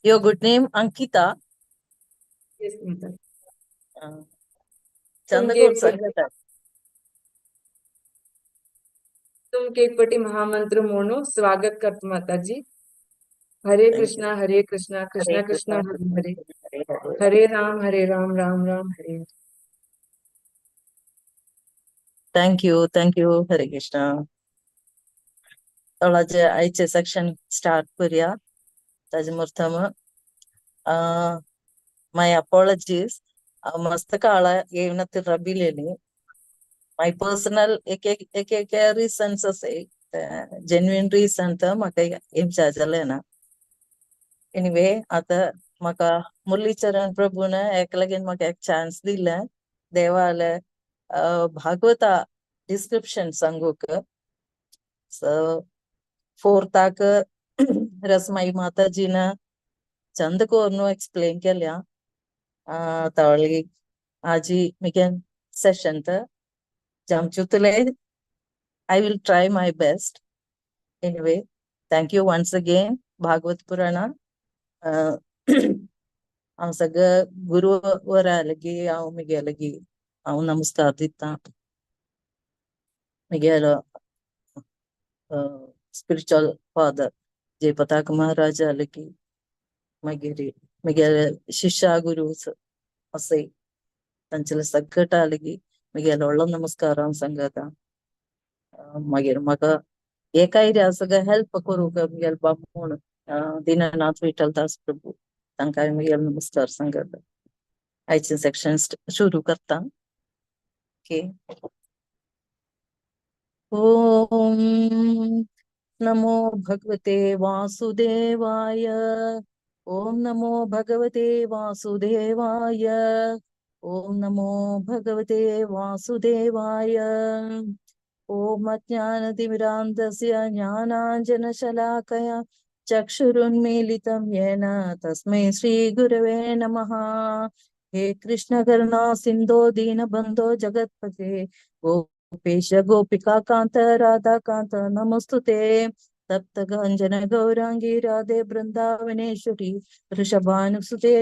Your good name Ankita. Yes, Mata. चंदकोर संगता. तुमके एक पटी महामंत्र म्हणू स्वागत करतो माताजी. हरे कृष्णा हरे कृष्णा कृष्णा कृष्णा हरे हरे, हरे Ram Ram Ram Hare Hare. Thank you thank you. Hare Krishna. तळाचे आयचे सेक्शन स्टार्ट करूया. ताजे मुर्थम my apologies, मस्त काळ येवना रबिलेली. My personal एक एक एक एक रिसन्स असे, जेन्युइन रिसन तर म्हाका येमच्या जालें ना. एनिवे आतां म्हाका मुरलीचरण प्रभून एक लागीन म्हाका एक चान्स दिलें देवाले भागवता डिस्क्रिप्शन सांगूक. सो फोर्थाक रसमाई माताजीन चंदकोरनु एक्सप्लेन केल्या. तवळी आजी मिगेन सेशन तर जामचुतले. I will try my best. Anyway, thank you once again. Bhagavat Purana हांव सगळं गुरु वरा लगी हांव मिगे लगी हांव नमस्कार दिता. मिगेलो स्पिरिच्युअल फादर जय पताक महाराजा लगी, मागीर मिगेले शिष्या गुरु असे तांचे सगळ्या लगी मिगेलो व्हडलो नमस्कार हांव सांगता. मागीर म्हाका एकाय सगळें हेल्प करूंक मिगेल बामूण दीननाथ विठ्ठलदास प्रभू तांकां मिगेल नमस्कार सांगता. आयचें सेक्शन सुरू करता. ओके. ओम नमो भगवते वासुदेवाय. ओम नमो भगवते वासुदेवाय. ओम नमो भगवते वासुदेवाय. ओम अज्ञानतिमिरान्धस्य ज्ञानाञ्जनशलाकया चक्षुरुन्मीलितं येन तस्मै श्रीगुरवे नमः. हे कृष्ण करुणा सिन्धो दीनबन्धो जगत्पते गोपेश गोपिका कान्त राधाकान्त नमस्तुते. तप्त काञ्चन गौराङ्गी राधे वृन्दावनेश्वरी वृषभानुसुते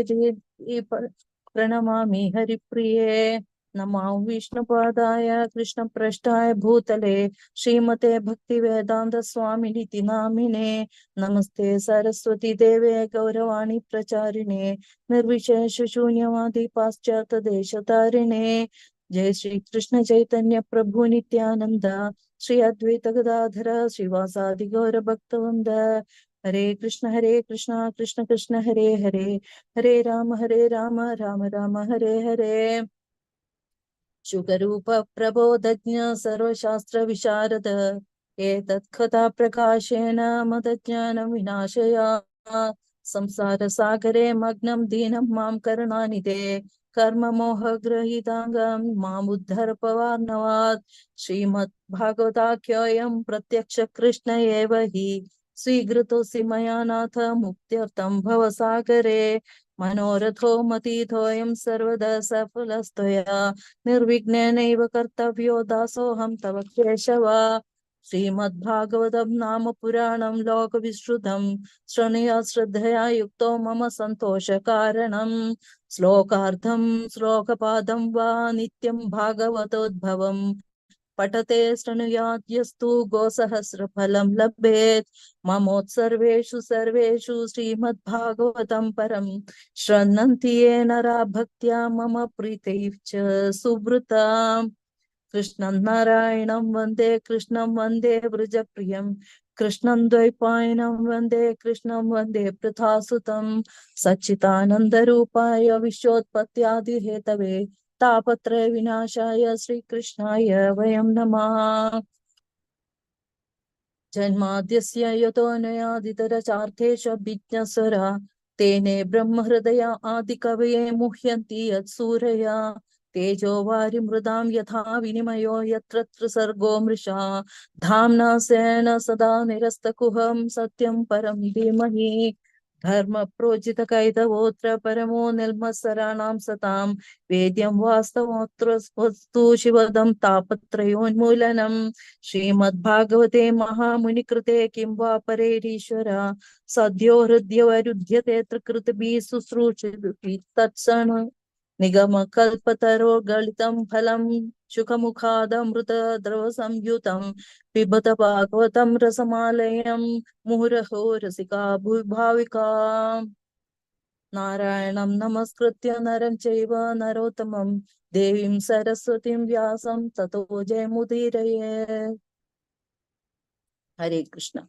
प्रणमामि हरिप्रिये. नमो विष्णुपादाय कृष्णप्रेष्ठाय भूतले श्रीमते भक्तिवेदांत स्वामिनिति नामिने. नमस्ते सरस्वती देवे गौरवाणी प्रचारिणे निर्विशेष शून्यवादी पाश्चात्य देशतारिणे. जय श्री कृष्ण चैतन्य प्रभु नित्यानंद श्री अद्वैत गदाधर श्रीवासादि गौर भक्तवृंद. हरे कृष्ण कृष्ण कृष्ण हरे हरे, हरे राम राम राम हरे हरे. शुकरूप प्रबोधज्ञ सर्वशास्त्र विशारद एतत् कथा प्रकाशेन मदज्ञानं विनाशय. संसार सागरे मग्नं दीनं मां करुणानिधे कर्म मोह गृहीतांगं माम् उद्धर पवार्णवात्. श्रीमद् भागवताख्योऽयं प्रत्यक्ष कृष्ण एव हि स्वीकृतोऽसि मया नाथ मुक्त्यर्थं भवसागरे. मनोरथो मतीतोऽयं सर्वदा सफलस्तया निर्विघ्नेनैव कर्तव्यो दासोऽहं तव केशव. श्रीमद्भागवतं नाम पुराणं लोकविश्रुतं शृणुयात् श्रद्धया युक्तो मम सन्तोषकारणं. श्लोकार्थं श्लोकपादं वा नित्यं भागवतोद्भवं पठते शृणुयात् यस्तु गोसहस्रफलं लभेत्. ममोत्सर्वेषु सर्वेषु श्रीमद्भागवतं परं शृण्वन्ति ये नरा भक्त्या मम प्रीतैश्च सुवृता. कृष्णं नारायणं वन्दे कृष्णं वन्दे वृजप्रियं कृष्णं द्वैपायनं वन्दे कृष्णं वन्दे पृथासुतं. सच्चिदानन्दरूपाय विश्वोत्पत्त्यादिहेतवे तापत्रय विनाशाय श्रीकृष्णाय वयं नमः. जन्माद्यस्य यतोऽन्वयादितरचार्थेषु विज्ञस्वरा तेने ब्रह्महृदय आदिकवये मुह्यन्ति यत्सूरया. तेजो वारि मृदां यथा विनिमयो यत्र त्रिसर्गो मृषा. धाम्ना सेन सदा निरस्तकुहं सत्यं परं धीमहि. ധർമ്മ പ്രോജിത കൈതവോത്ര പരമോ നിർമ്മസരാണാം സതാം വേദ്യം വാസ്തവോത്ര വസ്തു ശിവദം താപത്രയോന്മൂലനം. ശ്രീമദ്ഭാഗവതേ മഹാമുനികൃതേ കിം വാ പരേരീശ്വര സദ്യോ ഹൃദ്യവരുധ്യത്തെ ത്രികൃതിഭി ശുശ്രൂഷി തത്സണ നിഗമകൽപതരോ ഗളിതം ഫലം ശുഖമുഖാദമൃത ദ്രവ സംയുതം പിബത ഭാഗവതം രസമാലയം മുഹുരഹോ രസികാ ഭൂഭാവികാ. നാരായണം നമസ്കൃത്യ നരം ചൈവ നരോത്തമം ദേവീം സരസ്വതീം വ്യാസം തതോ ജയമുദീരയേ. Hare Krishna.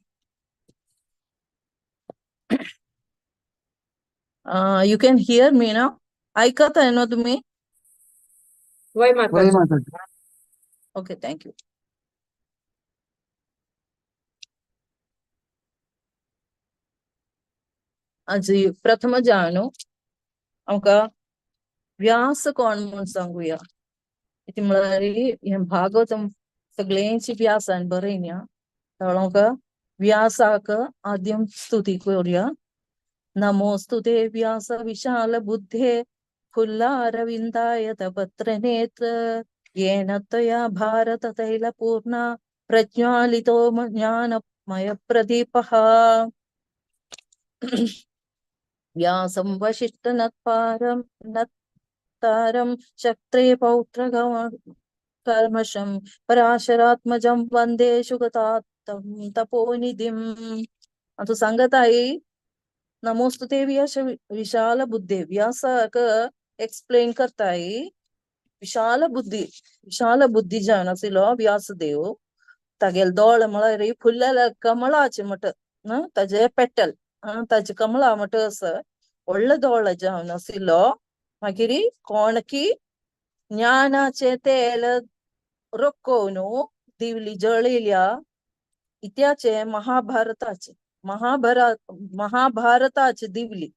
You can hear me now? ऐकत आहे ना तुम्ही? वय वय माताजी. माताजी. Okay, thank you. आज प्रथम जाणू आमकां व्यास कोण म्हूण सांगुया. ती म्हळ्यार हें भागवतम सगळ्यांची व्यासान बरयल्या. आमकां व्यासाक आद्यम स्तुती करुया. नमोस्तुते व्यास विशाल बुद्धे फुल्लारविन्दायत पत्रनेत्र येन त्वया भारत तैलपूर्णा प्रज्वालितो ज्ञानमय प्रदीपः. व्यासं वसिष्ठ नत्पारं नत्तारं शक्त्रे पौत्र कल्मषं पराशरात्मजं वंदे शुकतातं तपोनिधिं. अंतु सांगताई नमोस्तुते व्यास विशाल बुद्धे. व्यासाक एक्सप्लेन करताई विशाल बुद्धी, विशाल बुद्धी जावन आशिल्लो व्यासदेव. तागेले दोळे म्हळ्यार फुल्लेले कमळाचे म्हट ताजे पेटल ताजे कमळा म्हट आसा व्हडले दोळे जावन आशिल्लो. मागीर कोणकी ज्ञानाचे तेल रोकोवन दिवली जळयल्या इत्याचे महाभारताचे महाभारताची दिवली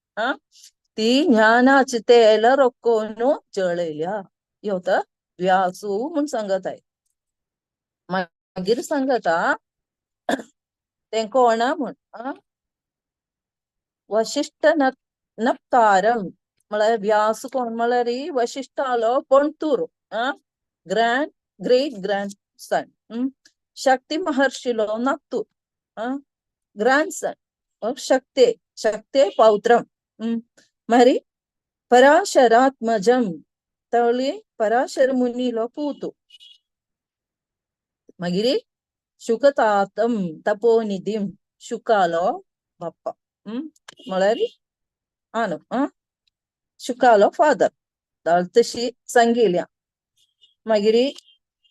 ती ज्ञानाचे तेल रोकोवन जळयल्या. होता व्यासू म्हूण सांगत आहे. मागीर सांगता तें कोणा म्हूण वशिष्ठ नप्तारम म्हळ्यार व्यास कोण म्हळ्यार वशिष्ठालो पणतूर ग्रँड ग्रेट ग्रँड सन. शक्ती महर्षिलो नातू ग्रँड सन शक्ते शक्ते पौत्रम. मागीर पराशरात्मजम तवली पराशर मुनीलो पूतु. मागीर शुकतातम तपोनिधिम शुकालो बाप्पा म्हळ्यार आनु शुकालो फादर तशी सांगिल्या. मागीर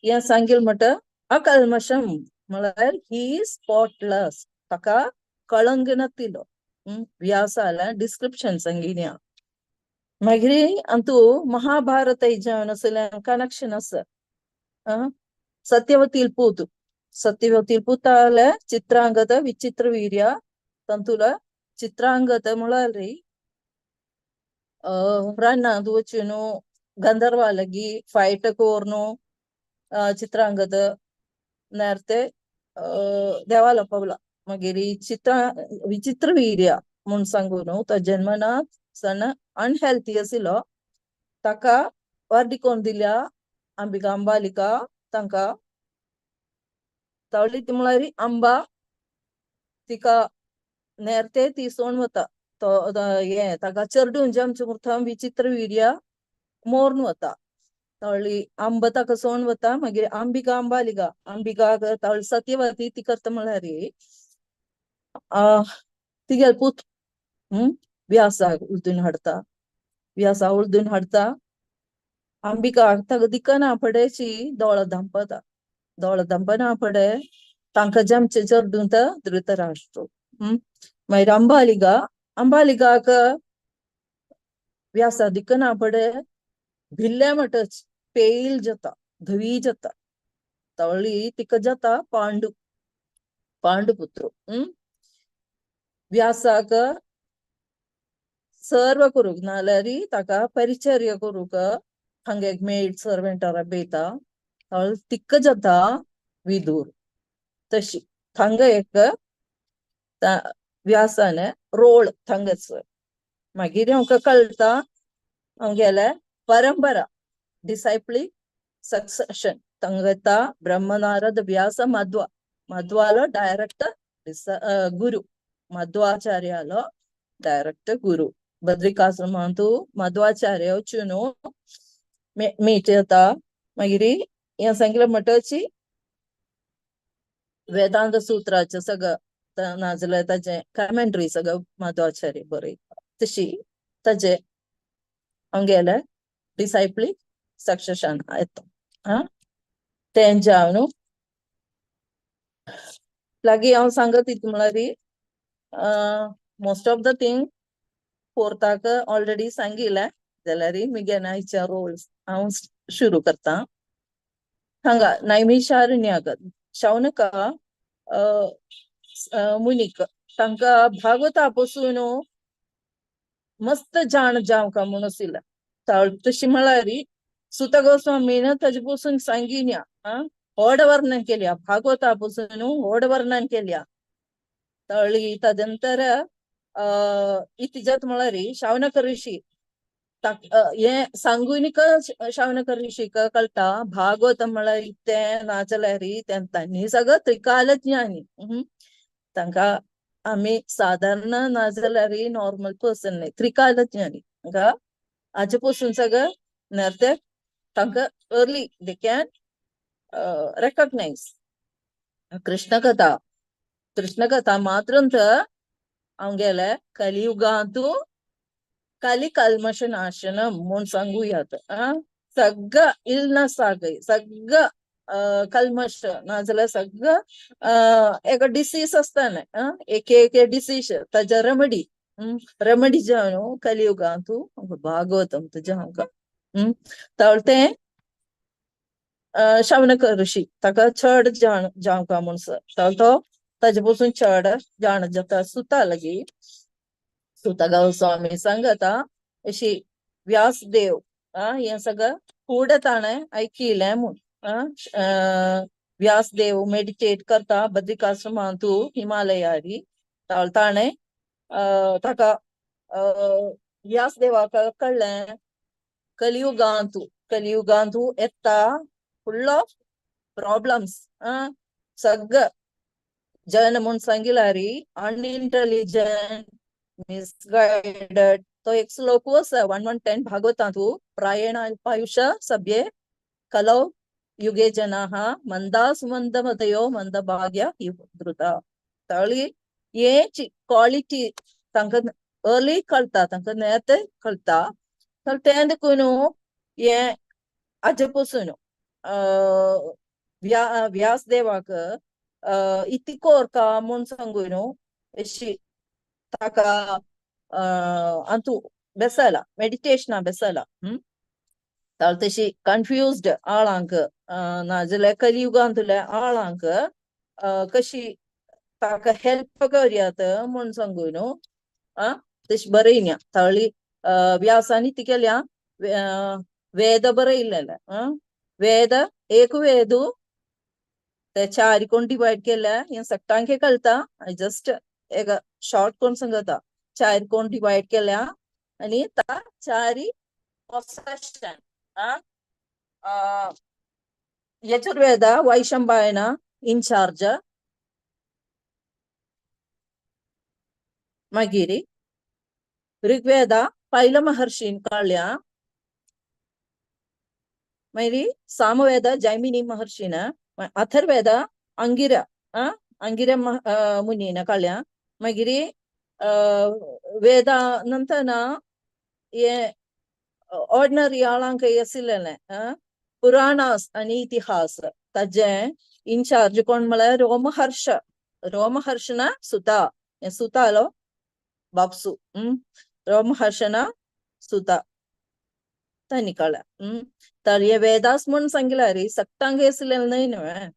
हें सांगील म्हणटा अकल्मशम म्हळ्यार ही स्पॉटलेस ताका कळंग नातिलो. व्यासाला डिस्क्रिप्शन सांगिल्या. मागीर अंतू महाभारत जावन आसलें कनेक्शन आसा. सत्यवतील पूत सत्यवतील पुताले चित्रांगद विचित्र वीर्य ತಂತುಲ ಚಿತ್ರಾಂಗದ म्हळ्यार रानांत वचून गंधर्वा लागीं फायट करून चित्रांगद नेरते देवाला पावला. मागीर चित्रा विचित्र वीर्य म्हूण सांगू न्हू तो जन्मनात सण अनहेल्थी आशिल्लो ताका वार्डी कोण दिल्या अंबिका अंबालिका तांकां. तावली ती म्हळ्यार अंबा तिका नेरते ती सोण वता तो हें ताका चेरडून जमचे मुर्थम विचित्र वीर्य मोर्न वता. तावली अंब ताका सोण वता. मागीर अंबिका अंबालिका अंबिका तावली सत्यवती ती करता म्हळ्यार तिगेले पूत व्यासाक उलटून हाडटा. व्यासा उलटून हाडटा. अंबिका ताका दिकना फडेची दोळो धांपता. दोळो धांपना फुडें तांकां जमचे चेरडूं तो धृतराष्ट्र. मागीर अंबालिका अंबालिकाक व्यासा दिकना फुडें भिल्ले म्हणटच पेल जाता धवी जाता. तवळी तिका जाता पांडू पांडुपुत्र. व्यासाक सर्व करूंक नाल्यार ताका परिचर्य करूंक हांगा एक मेड सर्वेंट राबयता. तिका जाता विदूर. तशी थांगा एक व्यासान रोल थंगसर. मागीर आमकां कळटा आमगेले परंपरा डिसायपली सक्सेशन तंगता ब्रह्मनारद व्यास मध्व मध्वालो डायरेक्ट गुरु मध्वाचार्यालो डायरेक्ट गुरु बद्रिकाश्रमांतु मध्वाचार्य वचून मीट येता. मागीर हें सांगलें म्हणटची वेदांत सुत्राचें सगळं नाजाल्यार ताजें कमेंट्री सगळं मध्वाचार्य बरयता तशी ताजें आमगेलें डिसायपली सक्सेशन येता. आं तें जावन लागीं हांव सांगत कितें म्हळ्यार मोस्ट ऑफ the thing फोर्थाक ऑलरेडी सांगिल्लें जाल्यार मुगे आयच्या रोल्स हांव सुरू करता. हांगा नैमिषारण्याक शौनक मुनीक तांकां भागवता पसून मस्त जाण जावंक म्हूण आशिल्लें. तशी म्हळ्यार सुत गोस्वामीन ताजे पसून सांगिन्या व्हड वर्णन केल्या भागवता पसून व्हड वर्णन केल्या. तळी तदंतर इतिजात म्हळ्यार शौनक ऋषी हें सांगूनिक शौनक ऋषीक कळटा भागवत म्हळ्यार तें नाजाल्यार तें तांणी सगळं त्रिकालज्ञानी. तांकां आमी सादारण नाजाल्यार नॉर्मल पर्सन न्हय त्रिकालज्ञानी. तांकां हाजे पसून सगळं नर्ते तांकां अर्ली they can recognise कृष्णकथा. कृष्णकथा मात्रंत आमगेले कलियुगांतू कली कल्मष नाशनम म्हूण सांगूयात. सगळं इलनस आगय सगळं कल्मष नाजाल्यार सगळं एक डिसीज आसता न्हय एक एक डिसीज ताच्या रेमेडी रेमेडी जावन कलियुगांतू भागवतम तुज्या हांगा. तर तें शौनक ऋषी ताका चड जाण जावंक म्हूण तर तो ताजे पसून चड जाण जाता. सुता लागी सुता गोस्वामी सांगता अशी व्यासदेव हें सगळं फुडें ताणें आयकिलें म्हूण. व्यासदेव मेडिटेट करता बद्रिकाश्रमांतू हिमालयारी. ताणें ताका व्यासदेवाक कळ्ळें कलियुगांतू कलियुगांतू येता फुल ऑफ प्रॉब्लम्स सगळं जन म्हूण सांगिल्यार अनइंटेलिजंट मिसगायडेड. तो एक श्लोक आसा 110 भागवतांतू प्रायेण अल्पायुष सभ्ये कलौ युगे जनाः मंदा सुमंदमतयो मंदभाग्य धृता. तळी हे क्वालिटी तांकां अर्ली कळटा तांकां नेते कळटा. तर तें देखून हें हाजे पसून व्यासदेवाक इतिकोरका म्हूण सांगून न्हू अशी ताका अंतू बेसला मेडिटेशना बेसला. तर तशी कन्फ्युज्ड आळांक नाजाल्यार कलियुगांतल्या आळांक कशी ताका हेल्प करयात म्हूण सांगू न्हू. तशी बरयन्या तळी व्यासांनी ती केल्या वेद बरयलेले. वेद एक वेदू ते चार कोण डिवायड केल्या हें सगळ्यांक कळटा. जस्ट एक शॉर्ट कोण सांगता चार कोण डिवायड केल्या आनी ता चारी पोसेशन. यजुर्वेद वैशंपायन इन्चार्ज. मागीर ऋग्वेद पैल महर्षीन काडल्या. मागीर सामवेद जैमिनी महर्षीन. अथर्वेद अंगिरा अंगिरा मुनीन काडल्या. मागीर वेदा नंतर हे ऑर्डिनरी आळांक आशिल्लें पुराणास आनी इतिहास ताजे इन्चार्ज कोण म्हळ्यार रोमहर्ष. रोमहर्षना सुता हे सुतालो बापसू. रोमहर्षना सुता तांणी काडल्या. तर हे वेदास म्हूण सांगिल्यार सगळ्यांक आशिल्लें न्हय न्हय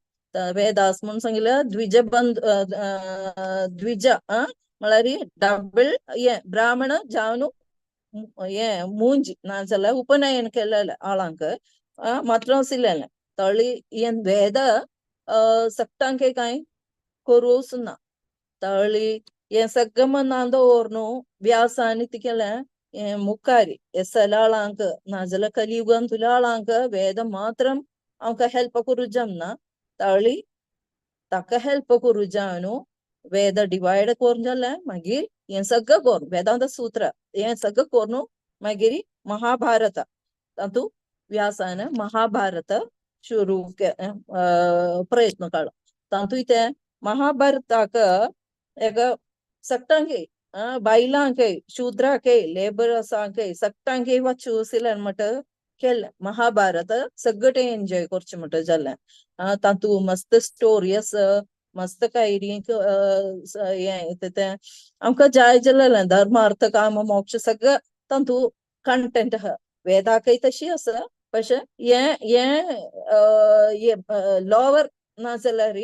वेदास म्हूण सांगिल्यार द्विजबंध द्विज म्हळ्यार डबल हे ब्राह्मण जावन हे मूंज नाजाल्यार उपनयन केलेलें आळांक मात्र आशिल्लें. तळी हे वेद सगळ्यांक कांय करूंक ना. तळी हें सगळें मनान दवर न्हू व्यासान कितें केलें हें मुखारी हे सलाळांक नाजाल्यार कलियुगान तुलाळांक वेद मात्र आमकां हेल्प करूं जमना ताळी ताका हेल्प करूं जाय न्हू वेद डिवायड करून जालें मागीर हें सगळें करून वेदांत सूत्र हें सगळें करून मागीर महाभारत तातूंत व्यासान महाभारत शुरू प्रयत्न काडलो. तातूंत तें महाभारताक एक सगटांक बायलांकय शूद्राकय लेबर्सांकय सगटांकय वचूं म्हणटा केलें. महाभारत सगळें एन्जॉय करचें म्हणटा जालें. तातूंत मस्त स्टोरी आसा मस्त कांय हें तें आमकां जाय जालें धर्म अर्थ काम मोक्ष सगळें तातूंत कंटेंट आहा. वेदाकय तशी आसा पशे हें हें लोवर नाजाल्यार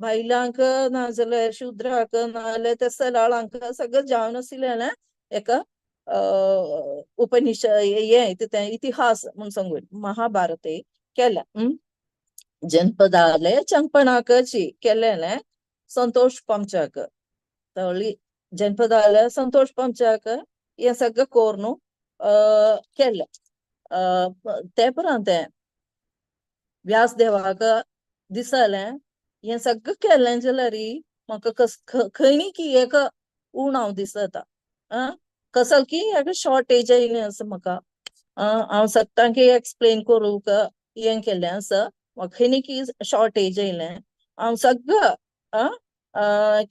बायलांक नाजाल्यार शूद्राक नाजाल्यार ते सलाळांक सगळें जावन आशिल्लें एका उपनिषद हें तें इतिहास म्हूण सांगून महाभारत केलें. जनपदाले चंगपणाकची केलेलें संतोष पामच्याक तळी जनपदाले संतोष पामच्याक हें सगळें करून केलें. ते उपरांत व्यासदेवाक दिसलें हें सगळें केलें जाल्यार म्हाका कस खंय की एक उणाव दिसता कसल की एक शॉर्टेज आयलें आसा म्हाका. हांव सगळ्यांक एक्सप्लेन करूंक हें केल्लें आसा म्हाका खंय की शॉर्टेज आयलें हांव सगळं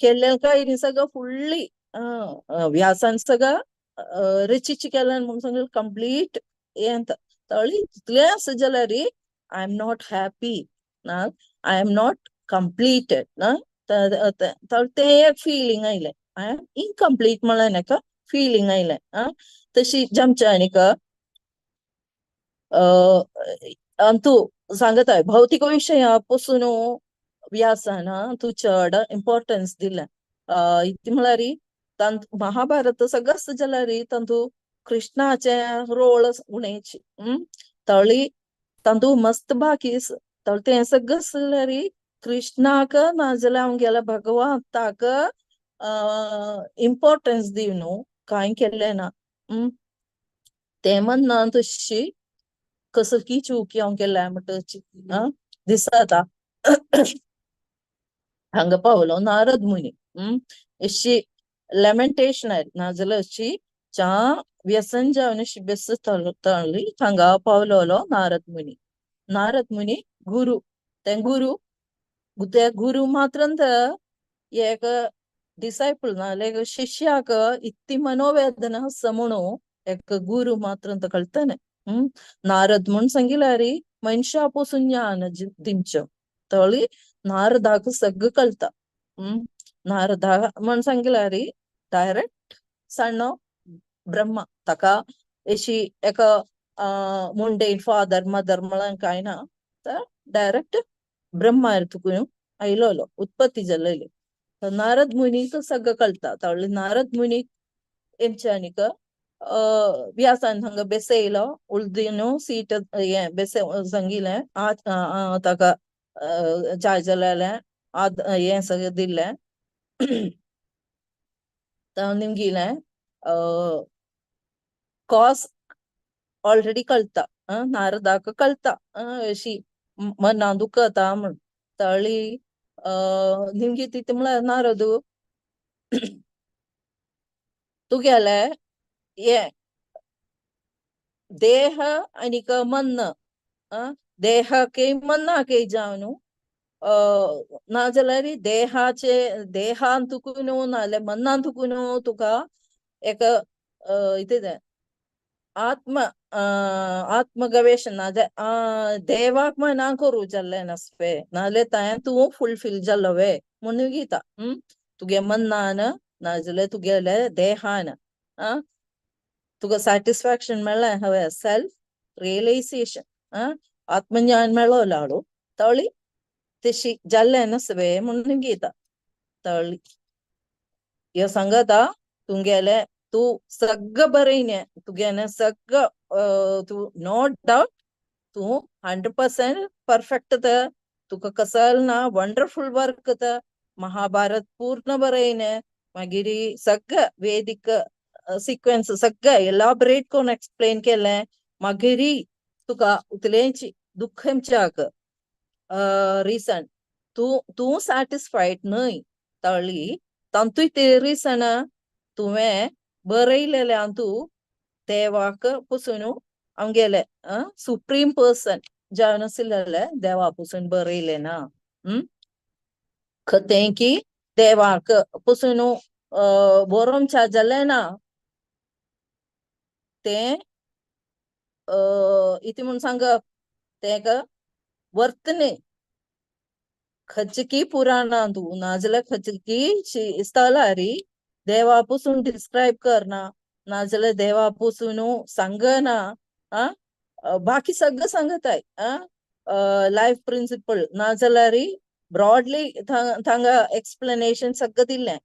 केल्लें काय सगळं फुल्ली व्यासान सगळं रचीच केलें म्हणून सगळें कंप्लीट हें तळी इतलें आसा जाल्यार I am not happy ना I am not completed ना तें एक फिलींग आयलें I am incomplete म्हणलें नाका फिलींग आयलें. तशी जमच्या आनीक तूं सांगता भौतिक विशया पसून व्यासान तूं चड इम्पॉर्टन्स दिलें. इतलें म्हळ्यार तांत महाभारत सगळें आसता जाल्यार तातूंत कृष्णाचें रोल उणेच तळी तातूंत मस्त बाकी तळ तें सगळें आसल्यार कृष्णाक नाजाल्यार आमगेल्या भगवंताक इम्पॉर्टन्स दिवन कांय केल्लें ना. तें म्हणना तशी कसली चूक हांव केल्या म्हणटा दिसता. हांगा पावलो नारद मुनी अशी लेमेंटेशन नाजाल्यार अशी च्या व्यसन जावन अशी बेस तळ्ळी हांगा पावलोलो नारद मुनी. नारद मुनी गुरु ते गुरु ते गुरु मात्रंत एक डिसायपल नाजाल्यार एक शिष्याक इतली मनोवेदना आसा म्हणून एक गुरु मात्रंत कळटलें. नारद म्हूण सांगिल्यार मनशा पसून ज्ञान दिवचें तळी नारदाक सगळें कळटा. नारदा म्हूण सांगिल्यार डायरेक्ट सण ब्रह्मा ताका अशी एका मुंडेन फादर मदर म्हळ्यार कांय ना तर डायरेक्ट ब्रह्मा तुकून आयलोलो उत्पत्ती जाल्ली. नारद मुनीक सगळें कळटा. तळी नारद मुनीक हेंच्यांनीक व्यासान हांगा बेसयलो उळदीन सीट हें बेसे सांगिलें ताका जाय जाल्यार हें सगळें दिलें. निमगिलें कॉज ऑलरेडी कळटा नारदाक कळटा अशी मनां दुखता म्हूण. तळी निमगी तितू म्हळ्यार नारद तुगेलें हें देह आनीक मन देहाकय मनाकय जावन नाजाल्यार देहाचे देहान तुका न्हू नाजाल्यार मनान तुका न्हू तुका एक इतें आत्म आत्मगवेषण नाजाल्यार देवाक मना करूं जाल्लें नासपे नाजाल्यार तें तूं फुलफील जालो वे म्हणून गीता. तुगे मनान नाजाल्यार तुगेले देहान तुका सॅटिस्फॅक्शन मेळ्ळें हवे सेल्फ रियलायझेशन आत्मज्ञान मेळोलाडू तळी तशी जाल्लें नासवे म्हणून गीता. तळी ह्यो सांगता तुगेलें तूं सगळें बरयलें तुगेलें सगळें तूं नो डावट तूं 100% परफेक्ट तुका कसल ना वंडरफुल वर्क त महाभारत पूर्ण बरयलें मागीर सगळं वेदीक सिक्वेन्स सगळं एलाबरेट करून एक्सप्लेन केलें. मागीर तुका उतलेंच दुख्खमच्याक रिजन तूं तूं सॅटिस्फायड न्हय तळी तांतूय ते रिजन तुवें बरयलेलें तूं देवाक पसून आमगेले सुप्रीम पर्सन जावन आशिल्ले देवा पसून बरयलें ना. खतें की देवाक पसून बरोवच्या जालें ना तें इतलें म्हूण सांगप तेका वर्त न्ही. खंयची पुराणां तूं नाजाल्यार खंयची स्थलारी देवा पसून डिस्क्रायब करना नाजाल्यार देवा पसून सांगना. आं बाकी सगळें सांगताय लायफ प्रिंसिपल नाजाल्यार ब्रॉडली थांगा एक्सप्लेनेशन सगळें दिलें.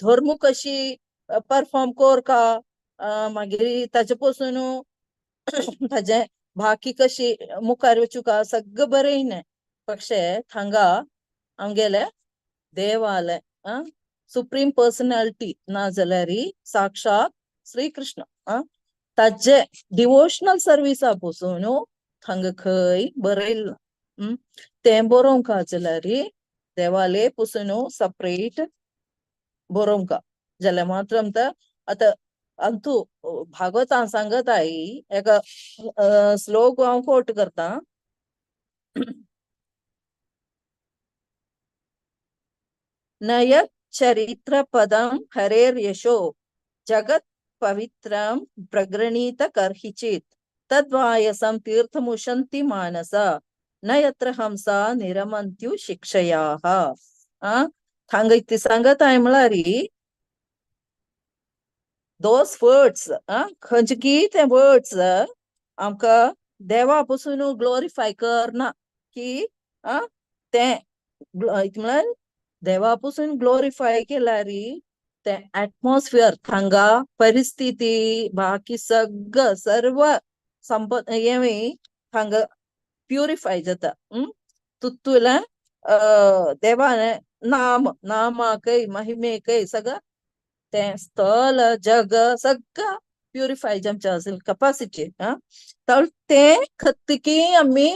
धर्म कशी परफॉर्म कोरका मागीर ताजे पसून ताजें बाकी कशी मुखार वचूका सगळें बरयलें. पक्षे थांगा आमगेले देवाले सुप्रीम पर्सनॅलिटी नाजाल्यार साक्षात श्रीकृष्ण ताजे डिवोशनल सर्विसा पसून थांगा खंय बरयलां. तें बरोवंक जाल्यार देवाले पसून सपरेट बरोवंक जाल्यार मात्र आतां अंतू भागवतान सांगताय एका श्लोक हांव कोट करता. नयत् चरित्र पदं हरेर्यशो जगत् पवित्रं प्रगृणीत कर्हिचित् तद्वायसं तीर्थमुशन्ति मानस न यत्र हंसा निरमन्त्यु शिक्षयाः. थांगा इतलें सांगताय म्हळ्यार those words खंयचे ते वर्ड्स आमकां देवा पसून ग्लोरिफाय करना की तें म्हळ्यार देवा पसून ग्लोरिफाय केल्यार तें एटमॉस्फियर थांगा परिस्थिती बाकी सगळं सर्व संपत हें थांगा प्युरिफाय जाता. तुतुलें देवाने नाम नामाकय महिमेकय सगळं तें स्थल जग सगळं प्युरिफाय जावचें आसल कपासिटी. तर तें खतकी आमी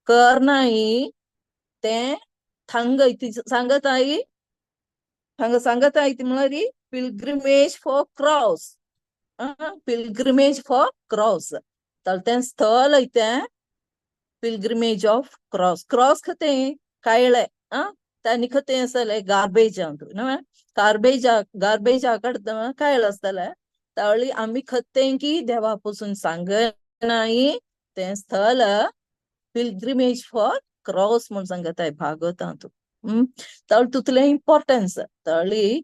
करनाय तें थांग सांगताय हांगा सांगताय ती म्हळ्यार pilgrimage for cross. Pilgrimage for cross तर तें स्थल तें पिलग्रिमेज ऑफ क्रॉस. क्रॉस खतें कायळे तांणी खतें आसतलें गार्बेज न्हय गार्बेज गार्बेजा काडटा कायल आसतलें. तावळी आमी खतें की देवा पसून सांगनाय तें स्थल पिलग्रिमेज फॉर क्रॉस म्हूण सांगताय भागवतांत. तावळी तितलें इम्पॉर्टन्स तावळी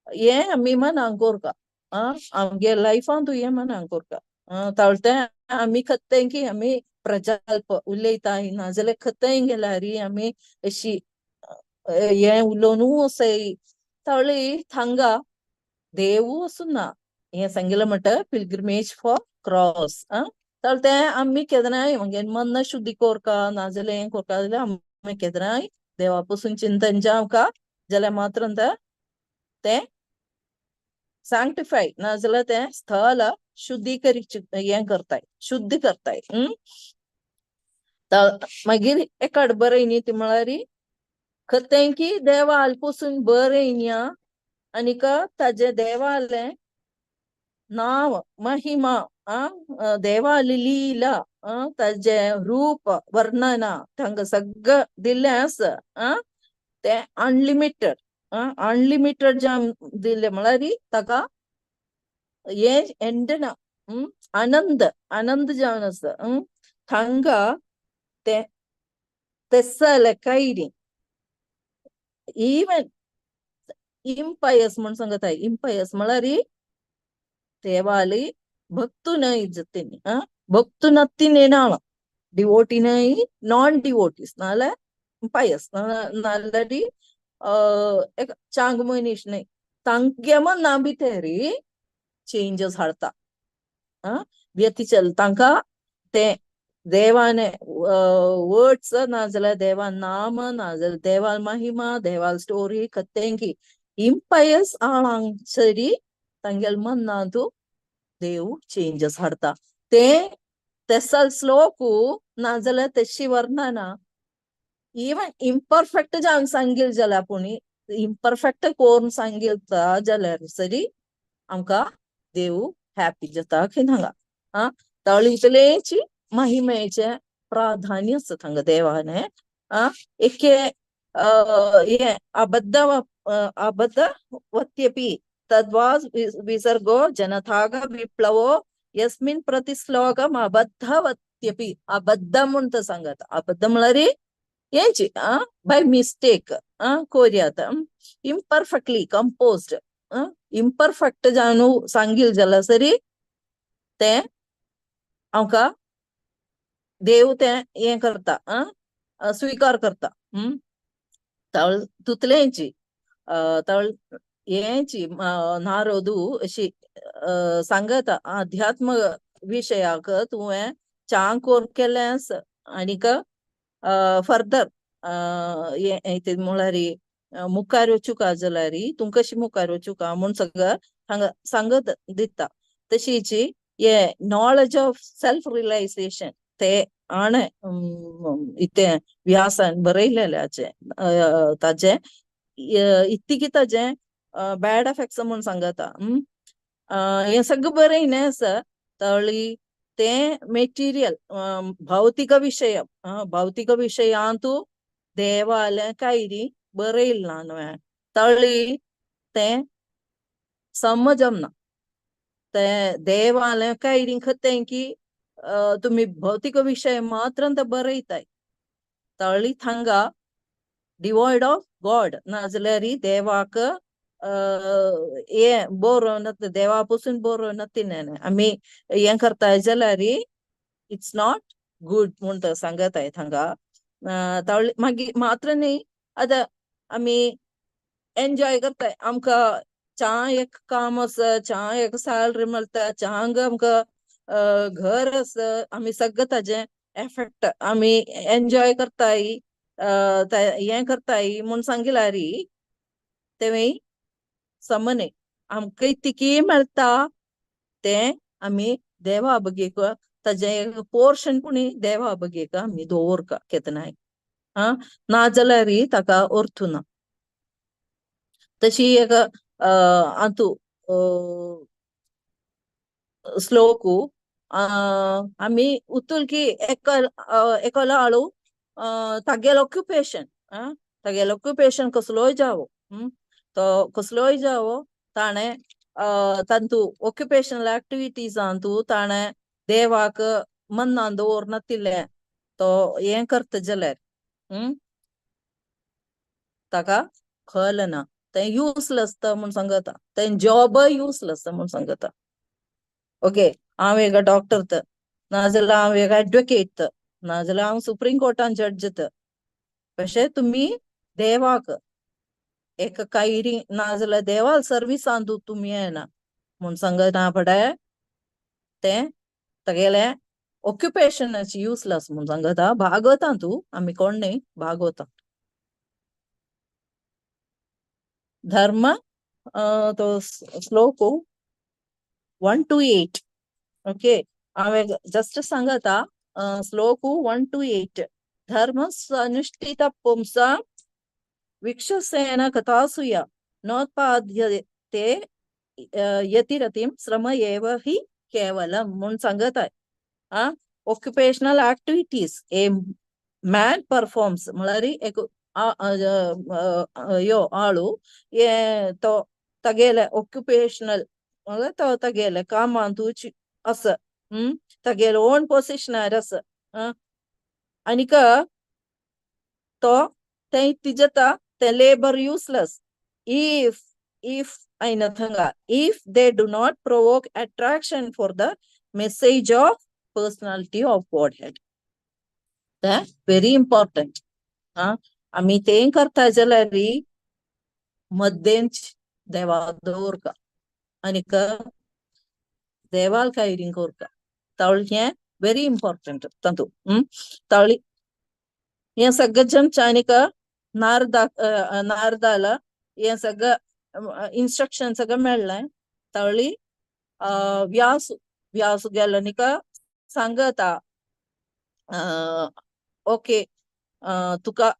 हें आमी मनांक कोरका आमगे लायफान तूं हें मनांक कोरका. तावळी तें आमी खतें की आमी प्रजल्प उलयताय नाजाल्यार खतें गेल्यार आमी अशी हें उलोवनू अशें तावळी थांगा देवू आसूं हें सांगिल्लें म्हणटा पिलग्रिमेज फॉर क्रॉस. तावळी तें आमी केन्नाय मागीर मन शुद्धी कोरका नाजाल्यार हें कोरका जाल्यार आमी केन्नाय देवा पसून चिंतन जावका जाल्यार मात्र तें सँक्टिफाय नाजाल्यार तें स्थल शुद्धीकरीत हें करताय शुद्ध करताय. मागीर एकाड बरय न्ही ती म्हळ्यार खतें की देवाल पसून बरय आनीक ताजें देवालें नांव महिमा देवाली लीला ताजें रूप वर्णना तांकां सगळें दिल्लें आसा. तें अनलिमिटेड अनलिमिटेड जाम दिलें म्हळ्यार ताका हें एंड ना. आनंद आनंद जावन आसा. थांगा तें तेसाले कैरी इवन इम्पायस म्हूण सांगताय. इम्पायस म्हळ्यार देवाली भक्तू न्हय जतीन भक्तू नत्तीन डिवोटी न्हय नॉन डिवोटीस नाल्यार पायस नाल्यार एक चांग मनीस न्हय तांगे मना भितरी चेंजस हाडता. व्यतिचल तांकां तें देवाने वर्ड्स नाजाल्यार देवा नाम नाजाल्यार देवाल महिमा देवाल स्टोरी खतेंकी इम्पायस आळांक सरी तांगेले मनांतू देव चेंजस हाडता. ते तेसल श्लोकू नाजाल्यार तेशी वर्णना इवन इम्परफेक्ट जावन सांगील जाल्यार पुणी इम्परफेक्ट कोरून सांगिलता जाल्यार सरी आमकां देव हॅपी जाता खंय हांगा. आं तळ इतलेंची महिमेचें प्राधान्य आसा थांगा देवाने. आं एके हें अबद्ध अबद्धवत्यपि तद्वा विसर्गो जनताग विप्लवो यस्मिन् प्रतिश्लोकम अबद्धवत्यपि. अबद्ध म्हूण तो सांगता. अबद्ध म्हळ्यार हेंची बाय मिस्टेक कोर्यात इम्परफेक्टली कंपोज्ड इम्परफेक्ट जावन सांगील जाल्यार सरी तें आमकां देव तें हें करता स्विकार करता. तळ तुतलेंची तळ हेंची नारदू अशी सांगता अध्यात्म विशयाक तुवें चांग कोर केलें आनीक फर्दर हें म्हळ्यार मुखार वचूंक जाल्यार तूं कशी मुखार वचूंक म्हूण सगळं हांगा सांगत दिता. तशीच हे नॉलेज ऑफ सेल्फ रियलायझेशन ते आणें इतें व्यासान बरयलेल्याचें ताजें इतकी ताजें बॅड एफेक्ट्स म्हूण सांगता. हें सगळें बरयलें आसा तळी तें मेटिरियल भौतिक विशय भौतिक विशयांतू देवालें कायरी बरयलां न्हय तळी तें समजना. तें देवालें कायरी खतें की तुमी भौतिक विशय मात्र बरयताय तळी थांगा डिवॉयड ऑफ गॉड नाजाल्यार देवाक हें बरोवन देवा पसून बरोवन तिनें आमी हें करताय जाल्यार it's not good म्हूण तो सांगताय थांगा. तळ मागीर मात्र न्ही आतां आमी एन्जॉय करताय आमकां च्या एक काम आसा च्या एक सॅलरी मेळटा च्यांग आमकां घर आसा आमी सगळें ताजें एफेक्ट आमी एन्जॉय करताय हें करताय म्हूण सांगिल्यार तेंवूय सम न्ही. आमकां इतकी मेळटा तें आमी देवा बगेक ताजें पोर्शन पुणी देवा बगेक आमी दवरका केन्नाय. आं नाजाल्यार ताका अर्थ ना. तशी एक आंतू श्लोकू आमी उतूल की एकलो आळू तागेलो ऑक्युपेशन तागेलो ऑक्युपेशन कसलोय जावो तो कसलोय जावो ताणें तांतू ऑक्युपेशनल एक्टिविटीजांतू ताणें देवाक मनान दवरनातिल्लें तो हें करता जाल्यार ताका कळना तें युजलेस म्हूण सांगता तें जॉबय युजलेस म्हूण सांगता. ओके हांव एक डॉक्टर तर नाजाल्यार हांव एक एडवोकेट तर नाजाल्यार हांव सुप्रीम कोर्टान जड्ज तर अशें तुमी देवाक एक कायरी नाजाल्यार देवा सर्विसान तुमी येना म्हूण सांगना फुडें तें तागेलें ऑक्युपेशनाची युजलेस म्हूण सांगता. भागवतां तूं आमी कोण न्ही भागवता. धर्म तो श्लोक 1 to 8. ओके हांवें जस्ट सांगता श्लोक 1 to 8. धर्म अनुष्ठित पुंसा विक्षसेन कथासूया नोत्पाद्यते यतिरतिं श्रम एव हि केवलम म्हूण सांगत आहे. आं occupational activities a man performs म्हळ्यार एक यो आळू हे तो तागेले ऑक्युपेशनल म्हळ्यार तो तागेले कामांतू आसा तागेले ओन पोजिशनार आसा आनीक तो तें तिजेता तें लेबर युजलेस if if आयना Thanga if they do not provoke attraction for the message of personality of Godhead. तें व्हेरी इम्पॉर्टंट. आमी तें करता जाल्यार मद्देंच देवा दवरका आनीक देवाल कायरींग करता तावळ हें व्हेरी इम्पॉर्टंट तातूं. तावळी हें सगळें आनीक नारदा नारदाला हें सगळें इन्स्ट्रक्शन सगळें मेळ्ळें. तळी व्यास व्यास गेलो निका सांगता ओके तुका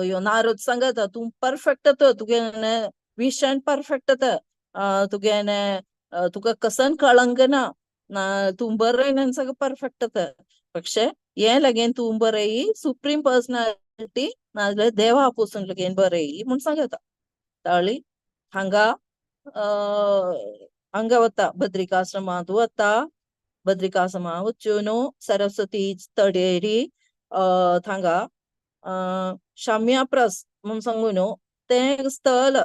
यो नारद सांगता तूं परफेक्ट तो तुगेलें विशन परफेक्ट तुगेलें तुका कसन कळंगना ना तूं बरयन सगळें परफेक्ट. പക്ഷെ हें लगेन तूं बरयी सुप्रीम पर्सनालिटी नाजाल्यार देवा पसून लगेन बरयी म्हूण सांगता. ताळी हांगा हांगा वता बद्रिकाश्रमांत वता. बद्रिकाश्रमा वचून सरस्वती तडेरी थांगा शाम्याप्रस म्हूण सांगून तें स्थल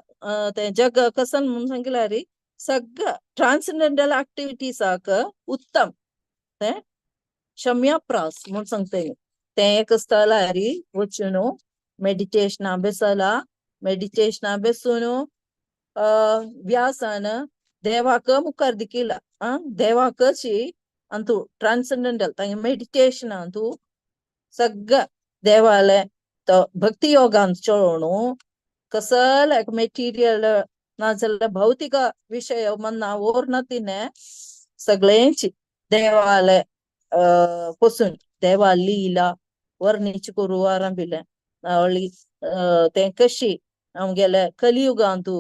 तें जग कसन म्हूण सांगल्यार सगळं ट्रान्सजेंडल ऍक्टिव्हिटीजाक उत्तम तें शम्याप्रास म्हूण सांगता. तें एक स्थलारी वचून मेडिटेशना बेसला. मेडिटेशना बेसून व्यासान देवाक मुखार दिकिला देवाकची अंतू ट्रान्सजेंडल तांगे मेडिटेशन अंतू सगळं देवाले तो भक्ती योगान चोळून कसले मेटिरियल नाजाल्यार भौतिक विशय मन्ना ओर तिने सगळ्यांची देवाले पसून देवा लीला वर्णीच करू आरंभिलें. तें कशी आमगेले कलियुगांतू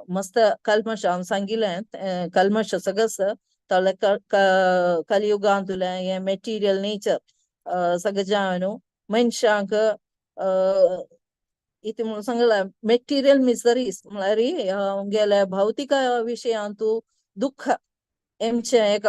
मस्त कल्मश हांव सांगिलें कल्मश सगळें तले कलियुगांतुलें हें मेटिरियल नेचर सगळें जावन मनशांक इति म्हणून सांगलां मेटिरियल मिसरीज म्हळ्यार आमगेले भौतिक विशयांतू दुःख एमचें एक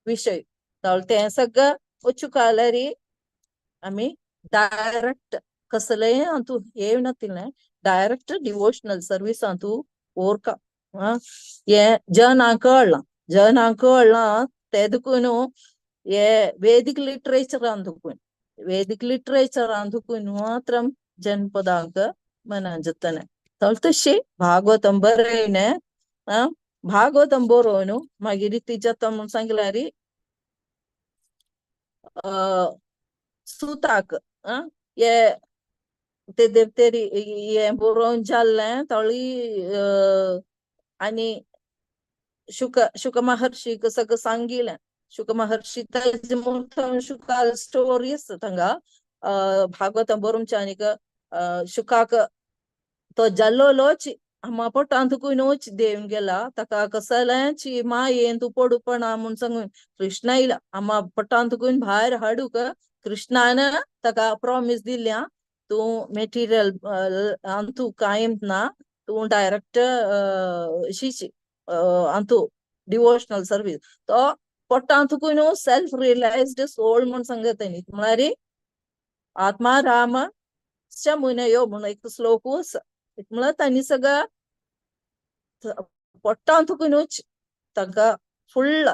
विशय. तें सगळें वचूंक आमी डायरेक्ट कसलेय Antu येवनातिल्लें direct devotional service Antu ओरका हें जनांक कळ्ळां. जनांक कळ्ळां ते देखून हे वेदीक लिटरेचरान देखून वेदीक लिटरेचरान देखून मात्र जनपदांक मनान जातलें. तशी भागवतम बरयलें भागवतम बरोवन मागीर ती जाता म्हूण सांगल्यार सुताक हे ते देवतेरी हें बरोवन जाल्लें तळी आनी शुक शुक महर्षीक सगळें सांगिलें. शुक महर्षी ताजे मोठो शुकाल स्टोरी आसा थांगा भागवतम बरोवच्या आनीक शुकाक तो जाल्लोच आमा पोटांतूय न्हूच देवन गेला ताका कसलेंच मायेन तूं पडूपणा म्हूण सांगून कृष्णा येयला आमा पोटांतूय भायर हाडूंक कृष्णान ताका प्रॉमीस दिल्या तूं मेटिरियल अंतू कांय ना तूं डायरेक्ट शिश अंतू डिवोशनल सर्वीस. तो पोटांतूय न्हू सेल्फ रियलाइज्ड सोल म्हूण सांगता न्ही म्हळ्यार आत्मा राम मुनयो म्हूण एक श्लोक आसा. म्हळ्यार तांणी सगळं पोटांतूय न्हूच तांकां फुल्ल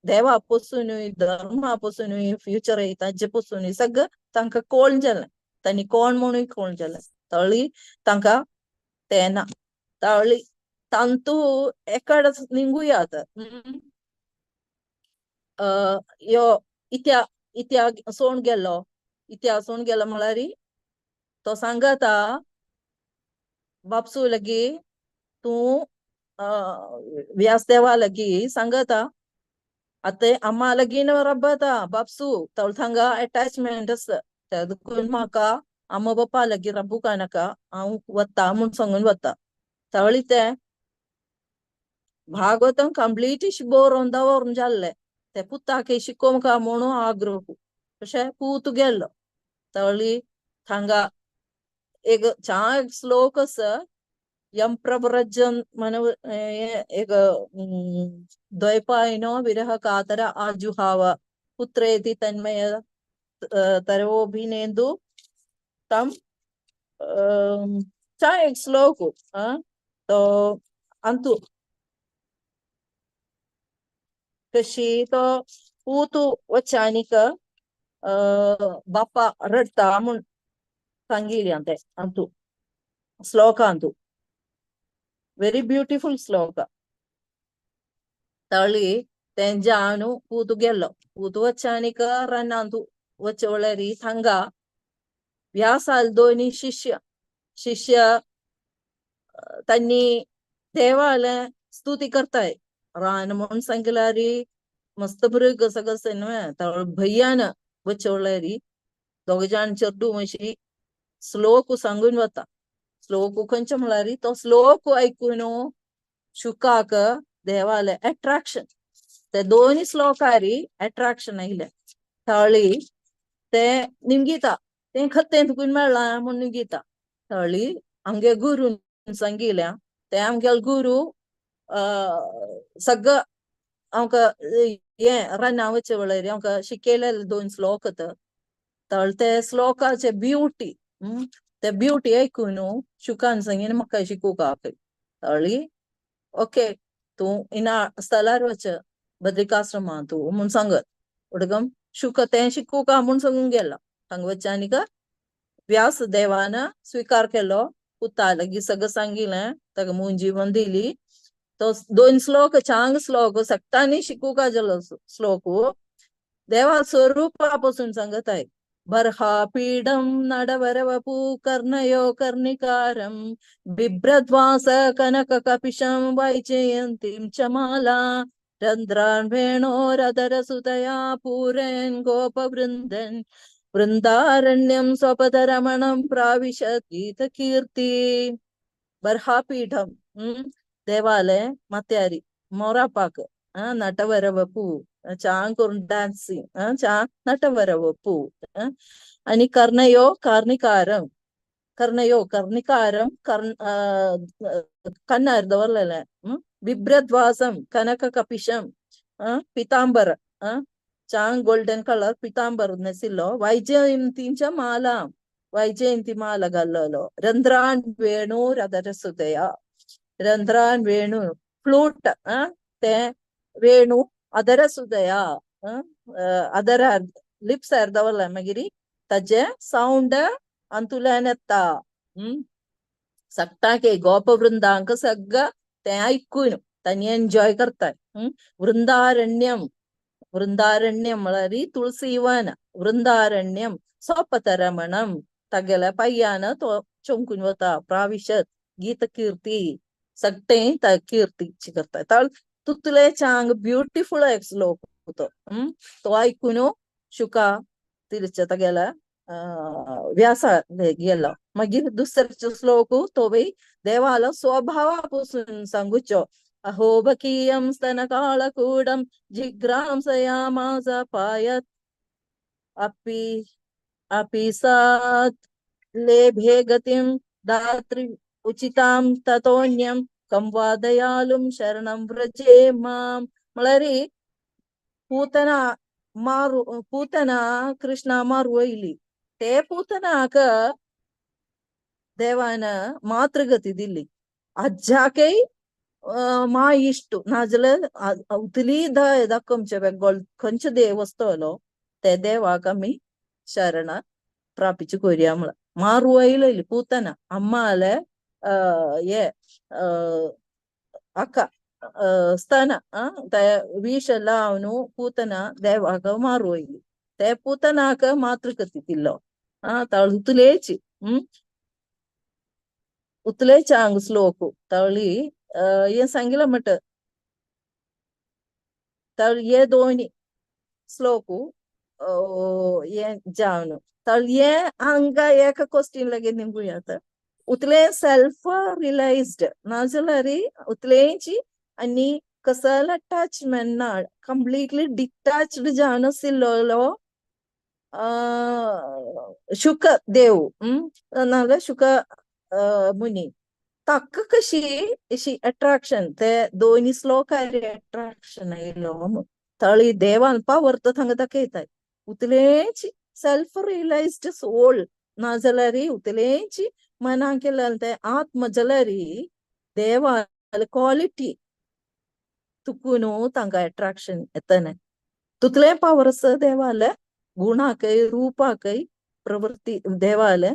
देवा पसूनय धर्मा पसूनय फ्युचर ताजे पसूनय सगळं तांकां कोण जालें तांणी कोण म्हणूय कोण जालें तळी तांकां तें ना तळी तांतू एकाड निंगुया. यो इत्या इत्या सोण गेलो इत्या सोण गेलो म्हळ्यार तो सांगता बापसू लगी तूं व्यासदेवा लगी सांगता आतां आम्हा लगीन रब्बता बापसू तळ थांगा अटॅचमेंट आसा ते देखून म्हाका आमा बापा लगी रब्बू काय नाका हांव वता म्हूण सांगून वता. तळी तें भागवतम कंप्लीट बरोवन दवरून जाल्लें ते पुताक शिकोवंक म्हणून आग्रह तशें पूत गेल्लो. तळी थांगा एक छान श्लोक आसा यम प्रव्रजन म्हण एक द्वैपायनो विरह कातर आजुहाव पुत्रेति तन्मय तरोभिनेंदु तम छान एक श्लोक तो अंतु कशी तो पूत वचानिक बाप्पा रडटा म्हूण सांगिल्लें तें अंतू श्लोकांतू वेरी ब्युटिफूल श्लोक. तळी तें जावन पूत गेल्लो. पूत वचानिक रनांतू वचवळरी थांगा व्यासाल दोनी शिष्य शिष्य त्यांनी देवाला स्तुती करताय रान म्हणून सांगलारी मस्त मृग सगळं न्हय भैयान वचवलारी दोग जाण चेडूं मातशी श्लोक सांगून वता. श्लोक खंयचे म्हळ्यार तो श्लोक आयकून शुकाक देवाले अट्रॅक्शन, ते दोन श्लोकारी अट्रॅक्शन आयले थळी ते निमगिता ते खत्तें तुकून मेळ्ळां म्हूण निमगिता. थळी आमगे गुरून सांगिल्या ते आमगे गुरु सगळं आमकां हें राना वचचे वेळार आमकां शिकयलेले दोन श्लोक तर ते श्लोकाचे ब्युटी ते ब्युटी आयकून शुकान सांगीन म्हाका शिकूंक आपय. तळी ओके तूं इना स्थलार वच बद्रिकाश्रमा तूं म्हूण सांगत उडगम शुक तें शिकूंक म्हूण सांगूंक गेला. हांगा वच आनीक व्यास देवान स्विकार केलो पुता लागीं सगळें सांगिलें ताका मुंजीवन दिली. तो दोन श्लोक चांग श्लोक सगळ्यांनी शिकूंक जालो श्लोक देवा स्वरूपा पासून सांगत आहे. बर्हा पीडम नडवरवपू कर्णयो कर्णिकारं बिभ्रद्वास कनक कपिशं वैजयन्तीं च माला रन्ध्रान् वेणोरधरसुतया पूरयन् गोपवृन्दन् वृन्दारण्यं स्वपदरमणं प्राविशत् गीतकीर्ति. बर्हापीठम देवालय मात्यारी मोरापाक नटवरवपू चांग करून डान्सिंग चा नटवरवपू आणि कर्णयो कर्णिकारं कर्णयो कर्णिकारं कर्ण कन्नार दवरलेले बिभ्रद्वासं कनक कपिशं पितांबर चांग गोल्डन कलर पितांबर नेसिल्लो वैजयंतीच्या माला वैजयंती माला घाल्लेलो रंध्रान वेणू रदरसुदया रंध्रान वेणू फ्लूट ते वेणू अदरसुदया अदर लिप्स दवरले मागीर ताजे सावंड अंतुल्यान येता. सगळ्यांक गोपवृंदांक सगळं ते आयकून तांणी एन्जॉय करतात. वृंदारण्यम वृंदारण्यम म्हळ्यार तुळसीवन वृंदारण्यम सोपतरमणम तागेल्या पांयान तो चमकून वता प्राविशत गीतकीर्ती सगळें कीर्तीची करता. तुतले चांग ब्युटिफुल एक श्लोक तो तो आयकून शुका तिरचे तागेल्या व्यासा गेलो. मागीर दुसरो श्लोक तो बी देवालो स्वभावा पासून सांगूचो. अहोबकीयं स्तनकालकूडं जिघ्रांसयामास पायत् अपि अपि सात् लेभे गतिं दात्री उचितां ततोन्यं कं वा दयालुं शरणं व्रजे मां. म्हळ्यार पूतना मारू पूतना कृष्णा मारू वयली ते पूतनाक देवान मातृगती दिली. आज्याकय मा इश्ट नाजाल्यार उतली दय दाखोवचे वेगळो खंयचो देव आसतलो ते देवाक आमी शरण प्रापिची करुया म्हळ्यार मारू वयली पूतना अम्माले हे अक्का स्तन ते विष लावन पूतना देवाक मारू वयली ते पूतनाक मातृगती दिल्लो उतलेची उतले चांग श्लोक तळी हें सांगिलां म्हट तळ हे दोन श्लोक हें जावन तळ हे हांगा एका क्वेश्चन लागीं निमगुया. उतले सेल्फ रियलाइज्ड नाजाल्यार उतलेंची आनी कसलो अटॅचमेंट ना कंप्लीटली डिटॅच्ड जावन आशिल्लो शुक देव नाजाल्यार शुक मुनी ताका कशी अशी अट्रॅक्शन ते दोनी श्लोकार अट्रॅक्शन आयलो तळी देवान पावर तो थांगा दाखयताय. उतलेंच सेल्फ रियलाइज्ड सोल नाजाल्यार उतलेंच मनाक केलें ते आत्म जाल्यार देवा क्वालिटी तुकून तांकां अट्रॅक्शन येतलें. तुतलें पावर आसा देवाले गुणाकय रूपाकय प्रवृत्ती देवाले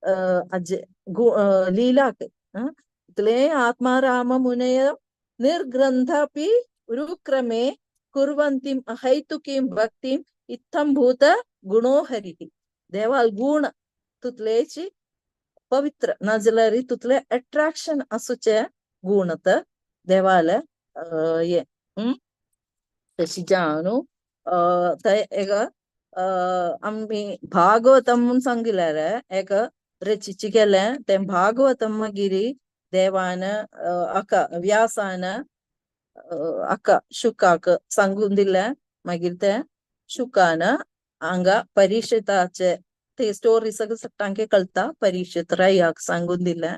अज लीलाकय इतलें आत्मा राम मुनय निर्ग्रंथापि रुक्रमे कुर्वन्तीं अहैतुकीं भक्तीं इत्थं भूत गुणो हरिः. देवाल गुण तुतलेची पवित्र नाजाल्यार तितले अट्रॅक्शन आसूचे गुण आतां देवाले हे. तशी जावन थंय एक आमी भागवतम म्हूण सांगिल्लें रे एक रचिची केलें तें भागवतम मागीर देवान अका व्यासान अक्का शुकाक सांगून दिलें. मागीर तें शुकान हांगा परिक्षिताचे ते स्टोरी सगळें सगळ्यांक कळटा. परिक्षित रायाक सांगून दिलें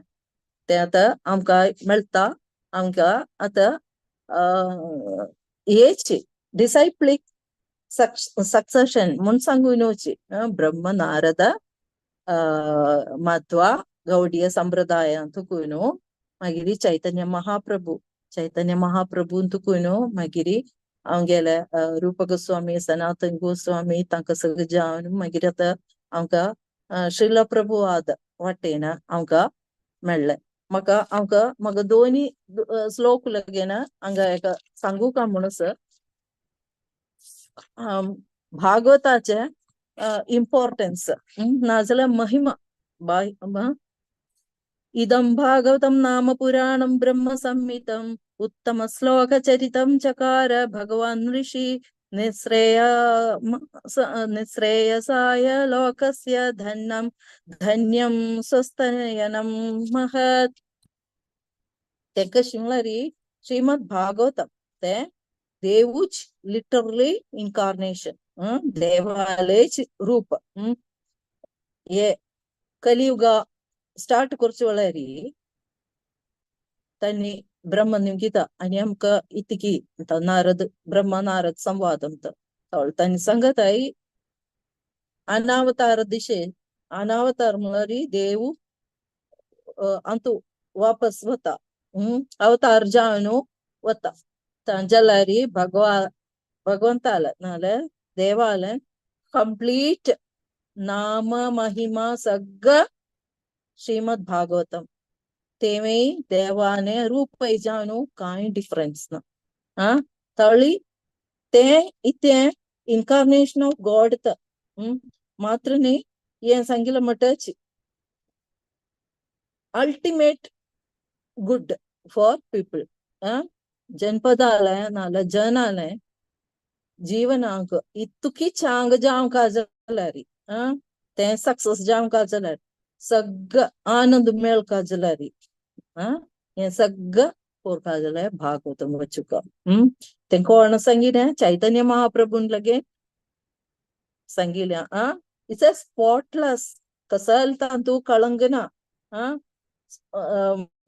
तें आतां आमकां मेळटा. आमकां आतां हेची डिसायप्लीक सक्सेशन म्हूण सांगून येवची. ब्रह्म नारद मध्वा गौडीय संप्रदायांत न्हू मागीर चैतन्य महाप्रभू चैतन्य महाप्रभून तुकून न्हू मागीर आमगेले रूप गोस्वामी सनातन गोस्वामी तांकां सगळें जावन मागीर आतां आमकां श्रील प्रभुवाद वाटेन आमकां मेळ्ळें. म्हाका आमकां म्हाका दोनी श्लोक लगेन हांगा एका सांगू का म्हणून सर भागवताचे इम्पॉर्टन्स नाजाल्यार महिमा. इदं भागवतं नाम पुराणं ब्रह्म संहितं उत्तम श्लोक चरितं चकार भगवान ऋषि निःश्रेयसाय लोकस्य धन्यं धन्यं स्वस्थनयनं महत्. तें कशें म्हणल्यार श्रीमद भागवतम तें देवूच लिटरली इन्कार्नेशन देवालेच रूप. हे कलियुग स्टार्ट करचे वेळार तांणी ब्रह्म निमगिता आनी आमकां इतकी नारद ब्रह्म नारद संवाद तांणी सांगताय अनावतार दिशेन अनावतार म्हणल्यार देव अंतू वापस वता अवतार जावन वता. जाल्यार भगवंताले नाल्यार देवाले कंप्लीट नाम महिमा सगळं श्रीमद भागवतम तेवें देवाने रूप जावन कांय डिफरन्स ना. आ तळी तें इतें इन्कार्नेशन ऑफ गॉड त मात्र न्ही हें सांगिल्लें म्हणटच अल्टिमेट गुड फॉर पीपल. जनपदाले नाल्यार जनाले जीवनाक इतकी चांग जावंक जाल्यार तें सक्सेस जावंक जाल्यार सगळं आनंद मेळका जाल्यार हें सगळं कोरपा जाल्यार भागवतम वचुका. तें कोण सांगिलें चैतन्य महाप्रभून लगे सांगिलें. It's a spotless कसल तातूंत कळंग ना.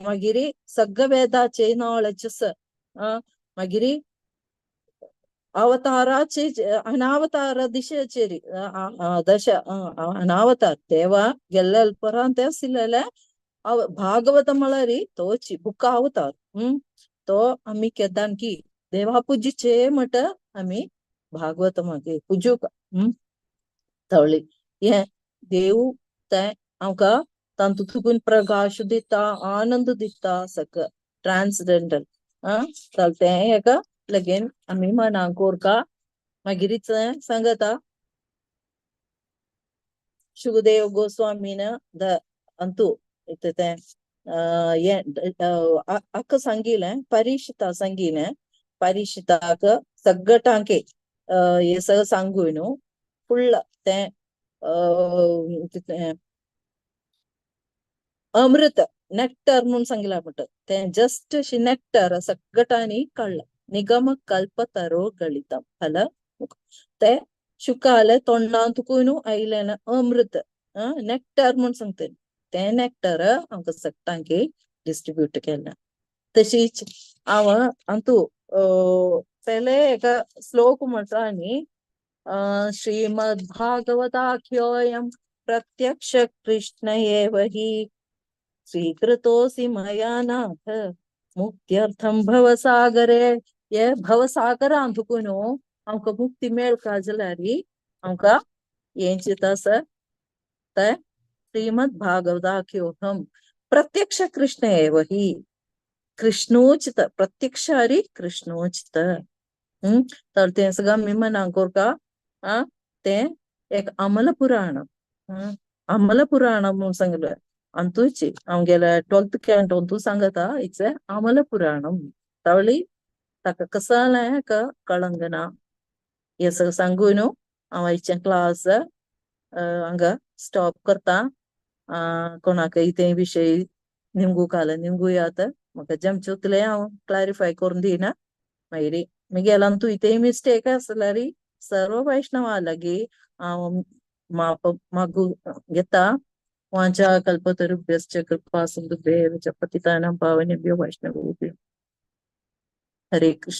मागीर सगळ्या वेदाचे नॉलेज मागीर अवताराचे अनावतार दिशेचेर दश अनावतार देवा गेल्ले परांत आशिल्ले भागवत म्हळ्यार तोची बुक अवतार. तो आमी केदान की देवा पुजीचे म्हट आमी भागवत मागीर पुजूक. तळी हें देव तें आमकां तातूंत तुकून प्रकाश दिता आनंद दिता सगळं ट्रान्सडेंटल. तें एका लगेन आमी मनाक कोरका. मागीर सांगता शुकदेव गोस्वामीन the अंतू तें अक्का सांगिलें परिक्षिता सांगिलें परिक्षिताक सगळ्यांके हे सगळं सांगू न्हू फुल्ल तें अमृत नेक्टर म्हणून सांगिलां म्हणटा तें जस्ट अशी नेक्टर सगळ्यांनी काडलां. निगम कल्पतरो गलितम फल ते शुकाले तोंडांत तुकून आयलें अमृत नेक्टर म्हणून सांगता तें नेक्टर आमकां सगळ्यांक डिस्ट्रिब्यूट केलें. तशीच हांव अंतू पयले एका श्लोक म्हणटा आनी श्रीमद भागवताख्योऽयं प्रत्यक्ष कृष्ण एव हि स्वीकृतोऽसि मया नाथ मुक्त्यर्थं भवसागरे. हे भवसागरांत न्हू आमकां मुक्ती मेळका जाल्यार आमकां हें चिंता आसा तें श्रीमद भागवताख्योऽहं प्रत्यक्ष कृष्ण एव हि कृष्णोचित प्रत्यक्ष हरी कृष्णोचित. तर तें सगळं आमी मनाक कोरका. तें एक अमल पुराण अमल पुराण म्हणून सांगलें. अंतूची आमगेल्या 12th कॅन्टो अंतू सांगता it's अमल पुराणम. तावळी ताका कसालें कळंगना हे सगळं सांगून हांव आयचें क्लास हांगा स्टॉप करता. कोणाक ते विशय निमगू काल निमगुयात, म्हाका जमचें उतलें हांव क्लॅरिफाय करून दिना. मागीर म्हगेल्यान तूं इतेय मिस्टेक आसल्यार सर्व वैष्णवा लागीं हांव माप मागू घेता. वांचा कल्पतरुभ्यश्च कृपा सिन्धुभ्येव च पतितानां पावनेभ्यो वैष्णवेभ्यो. हरे कृष्ण.